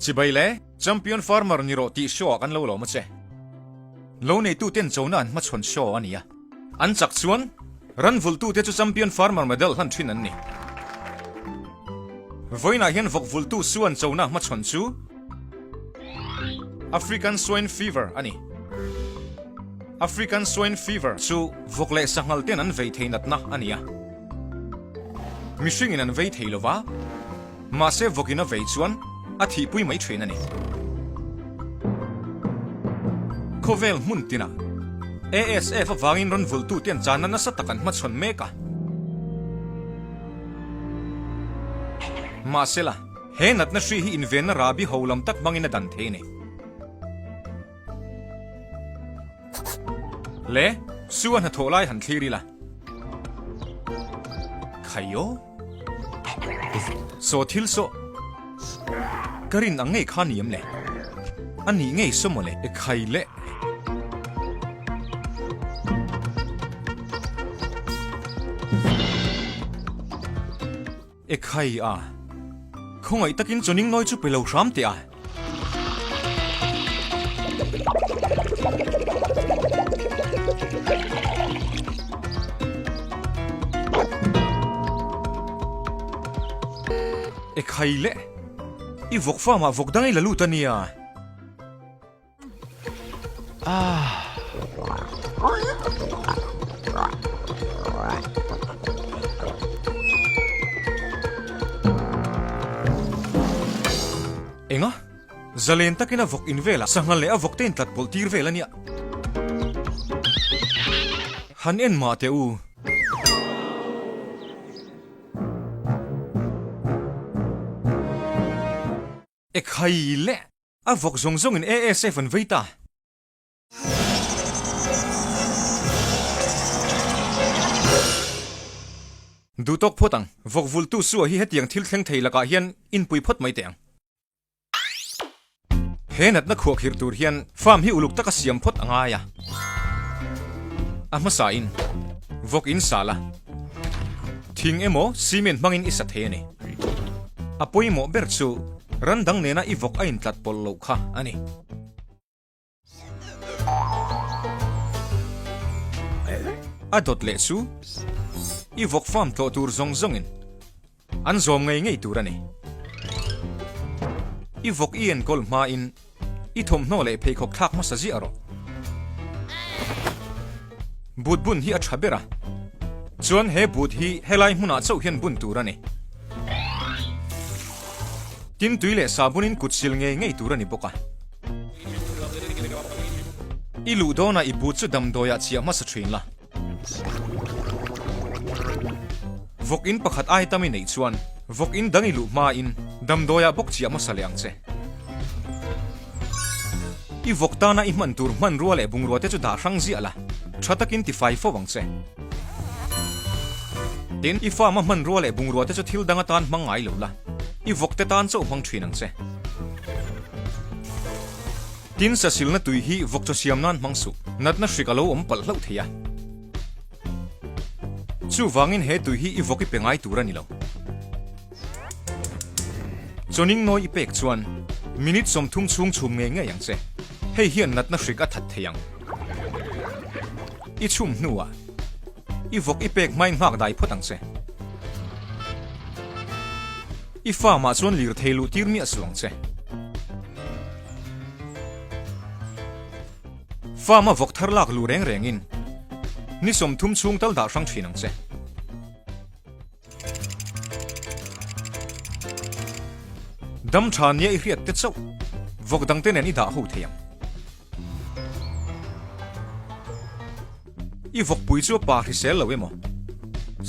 Chibai le, Champion Farmer ni rawh tih show ah kan lo lawm a che. Lo neituten chona an hmachhawn show a ni a. An chak chuan ran vultute chu Champion Farmer medal hlan thin an ni. Vawiinah hian vawk vultu suan chona hmachhawn chu African Swine Fever a ni. African Swine Fever chu vawk leh sanghal ten an vei thei natna a ni a. Mihringin an vei thei lova. Mahse vawkin a vei chuan a thihpui mai thin a ni. Khawvel hmun tinah ASF avangin rawn vulhtute an chana nasa tak an hmachhawn mek a. Mahsela, he natna hri hi invenna rahbi ho lam tak hmangin a dan thei a ni. Le, su a hnathawh lai han thlir ila. Khaio? Saw thil saw. Ka rin ang ngei kha ni em le? A nih ngei saw mawle e khai le. E khai a. Khawngaih takin chawning nawi chu pe lo hram teh a. E khai le. I vawk farm ah vawk dang i la lut a nia. Enga? Zalen takin a vawk in velah sangha leh a vawk te in tlat pawlh tir vel a nia. Han en mah teh u. E khai le! A vawk zawng zawngin ASF an vei ta. Duh tawk phawt ang. Vawk vultu Sua hi hetiang thil thleng thei lakah hian inpui phawt mai teh ang. He natna khuahkhirh tur hian farm hi uluk taka siam phawt a ngai a. A hmasain vawk in sal a, thing emaw cement hmangin i sa thei a ni. A pawimawh ber chu ran dang nena i vawk a intlat pawlh loh kha a ni. A dawt leh chu i vawk farm tlawh tur zawng zawngin an zawm ngei ngei tur a ni. I vawk i enkawl hmain i thawmhnaw leh pheikhawk thlak hmasa ziah rawh. But bun hi a tha ber a, chuan he but hi helai hmunah chauh hian bun tur a ni. Tin tui leh sabunin kut sil ngei ngei tur a ni bawk a. I luh dawnah i but chu damdawiah chiah hmasa thin la. Vawk in pakhat ai tam i neih chuan vawk in dang i luh hmain damdawiah bawk chiah hmasa leh ang che. I vawk tana i hman tur hmanrua leh bungrua te chu dah hrang ziah la, tha takin tifai fo ang che. Tin, i farm a hmanrua leh bungrua te chu thil dang atan hmang ngai lo la, i vawk te tan chauh hmang thin ang che. Tin, sasilna tui hi vawk chaw siam nan hmang suh, natna hrik a lo awm palh hlauh thei a. Chuvangin he tui hi i vawk i pe ngai tur a ni lo. Chawning nawi i pek chuan minute 30 chhung chhum ngei ngei ang che. Hei hian natna hrik a that thei ang. I chhum hnuah i vawk i pek hmain nghak dai phawt ang che. I farm ah chuan lirthei luh tir miah suh ang che. Farm a vawk thar lak luh reng rengin ni 30 chhung tal dah hrang thin ang che. Dam tha nia i hriat te chauh vawk dang te nen i dah ho thei ang. I vawkpui chu a pa hrisel lo emaw?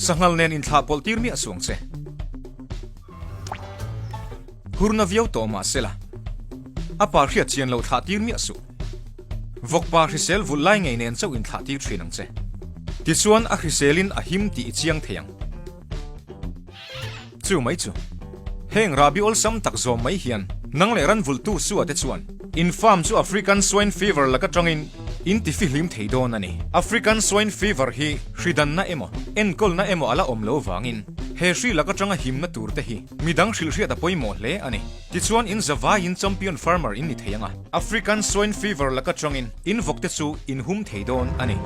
Sanghal nen inthlah pawlh tir miah suang che. Hurna viau tawh mah sela, a pa hriat chian lo thlah tir miah suh. Vawkpa hrisel vulh lai ngei nen chauh inthlah tir thin ang che. Tichuan a hriselin a him tih i chiang thei ang. Chu mai chu. Heng rahbi awlsam tak zawm mai hian nang leh ran vulhtu Sua te chuan in farm chu African Swine Fever laka tangin. In tifihlim thei dawn a ni. African Swine Fever hi hridanna emaw, enkawlna emaw a la awm lo vangin he hri lak atanga himna tur te hi midang hrilhhriat a pawimawh hle a ni. Tichuan in zavaiin champion farmer in ni thei ang a, African Swine Fever lak atangin in vawk te chu in hum thei dawn a ni.